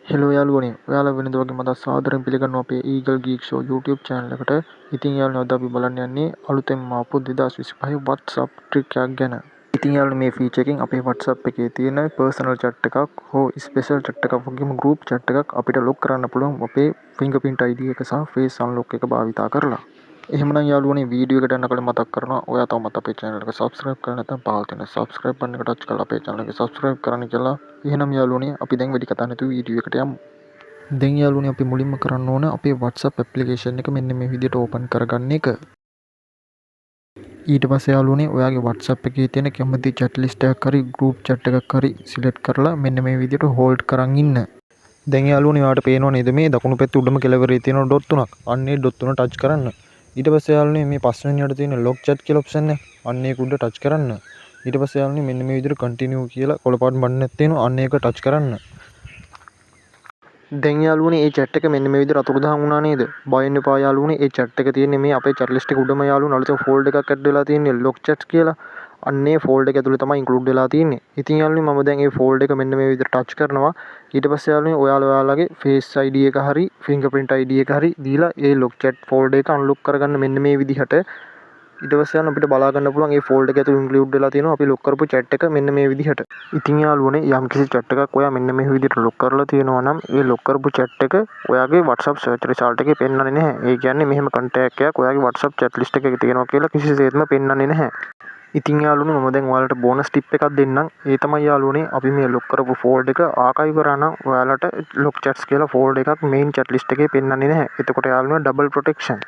Hello යාළුවනේ, ඔයාලා වෙනද වගේම අද සාදරයෙන් පිළිගන්නවා අපේ Eagle Geek Show YouTube channel එකට. ඉතින් යාළුවනේ, අද අපි බලන්න යන්නේ අලුතෙන්ම ආපු 2025 WhatsApp trick එකක් ගැන. ඉතින් යාළුවනේ, මේ ෆීචර් එකෙන් අපේ WhatsApp එකේ තියෙන පර්සනල් chat එකක් හෝ ස්පෙෂල් chat එකක් වගේම ගෲප් chat එකක් අපිට ලොක් කරන්න පුළුවන් අපේ fingerprint ID එක සහ face unlock එක භාවිතා කරලා. එහෙමනම් යාළුවනේ, වීඩියෝ එකට යන්න කලින් මතක් කරනවා, ඔයා තවමත් අපේ channel එක subscribe කරලා නැත්නම් පහළ තියෙන subscribe button එක ටච් කරලා අපේ channel එක subscribe කරන්න කියලා. එහෙනම් යාළුවනේ, අපි දැන් වැඩි කතා නැතුව වීඩියෝ එකට යමු. දැන් යාළුවනේ, අපි මුලින්ම කරන්න ඕන අපේ WhatsApp application එක මෙන්න මේ විදිහට ඕපන් කරගන්න එක. ඊට පස්සේ යාළුවනේ, ඔයාගේ WhatsApp එකේ තියෙන කැමති chat list එකක් හරි group chat එකක් හරි සිලෙක්ට් කරලා මෙන්න මේ විදිහට හෝල්ඩ් කරන් ඉන්න. දැන් යාළුවනේ, ඔයාලට පේනව නේද මේ දකුණු පැත්තේ උඩම කෙළවරේ තියෙන ඩොට් තුනක්? අන්න ඒ ඩොට් තුන ටච් කරන්න. ඊට පස්සේ යාළුවනේ, මේ පස්වෙනි යට තියෙන ලොක් චැට් කියලා ඔප්ෂන් එක, අන්න ඒක උඩ ටච් කරන්න. ඊට පස්සේ යාළුවනේ, මෙන්න මේ විදිහට කන්ටිනියු කියලා කොළ පාට බටන් එකක් තියෙනවා. අන්න ඒක ටච් කරන්න. දැන් යාළුවනේ, ඒ චැට් එක මෙන්න මේ විදිහට අතුරුදහන් වුණා නේද? බය වෙන්න එපා යාළුවනේ. ඒ චැට් එක තියෙන්නේ මේ අපේ චැට් ලිස්ට් එක උඩම යාළුවනේ, අලුතෙන් ෆෝල්ඩර් එකක් ඇඩ් වෙලා තියෙන්නේ ලොක් චැට්ස් කියලා. අන්න ඒ ෆෝල්ඩර් එක ඇතුලේ තමයි ඉන්ක්ලූඩ් වෙලා තියෙන්නේ. ඉතින් යාළුවනේ, මම දැන් ඒ ෆෝල්ඩර් එක මෙන්න මේ විදිහට ටච් කරනවා. ඊට පස්සේ යාළුවනේ, ඔයාලා ඔයාලගේ ෆේස් ID එක හරි ෆින්ගර්ප්‍රින්ට් ID එක හරි දීලා ඒ ලොක් චැට් ෆෝල්ඩර් එක අන්ලොක් කරගන්න මෙන්න මේ විදිහට. ඊට පස්සේ යන අපිට බලා ගන්න පුළුවන් ඒ ෆෝල්ඩර් එක ඇතුළේ ඉන්ක්ලූඩ් වෙලා තියෙනවා අපි ලොක් කරපු චැට් එක මෙන්න මේ විදිහට. ඉතින් යාළුවනේ, යම්කිසි චැට් එකක් ඔයා මෙන්න මේ විදිහට ලොක් කරලා තියෙනවා නම් ඒ ලොක් කරපු චැට් එක ඔයාගේ WhatsApp search result එකේ පෙන්වන්නේ නැහැ. ඒ කියන්නේ මෙහෙම කන්ටැක්ට් එකක් ඔයාගේ WhatsApp chat list එකේ තියෙනවා කියලා කිසිසේත්ම පෙන්වන්නේ නැහැ. ඉතින් යාළුවනේ, මම දැන් ඔයාලට බෝනස් ටිප් එකක් දෙන්නම්. ඒ තමයි යාළුවනේ, අපි මේ ලොක් කරපු ෆෝල්ඩර් එක ආකයිව් කරා නම් ඔයාලට ලොක් චැට්ස් කියලා ෆෝල්ඩර් එකක් මේන් චැට් ලිස්ට් එකේ පෙන්වන්නේ නැහැ. එතකොට යාළුවනේ, ඩබල් ප්‍රොටෙක්ෂන්.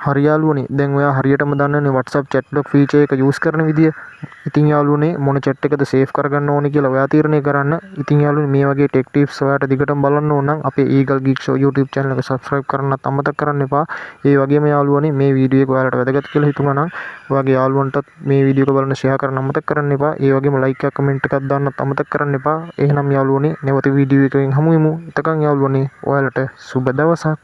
හරි යාළුවනේ, දැන් ඔයා හරියටම දන්නනේ WhatsApp chat lock feature එක යූස් කරන විදිය. ඉතින් යාළුවනේ, මොන chat එකද සේව් කරගන්න ඕනේ කියලා ඔයා තීරණය කරන්න. ඉතින් යාළුවනේ, මේ වගේ ටෙක් ටිප්ස් ඔයාට දිගටම බලන්න ඕන නම් අපේ Eagle Geek Show YouTube channel එක subscribe කරන්නත් අමතක කරන්න එපා. ඒ වගේම යාළුවනේ, මේ වීඩියෝ එක ඔයාලට වැදගත් කියලා හිතුණා නම් ඔයාගේ යාළුවන්ටත් මේ වීඩියෝ එක බලන්න ෂෙයා කරන්න අමතක කරන්න එපා. ඒ වගේම ලයික් එකක් කමෙන්ට් එකක් දාන්නත් අමතක කරන්න එපා. එහෙනම් යාළුවනේ, නැවත වීඩියෝ එකකින් හමු වෙමු. එතකන් යාළුවනේ, ඔයාලට සුබ දවසක්.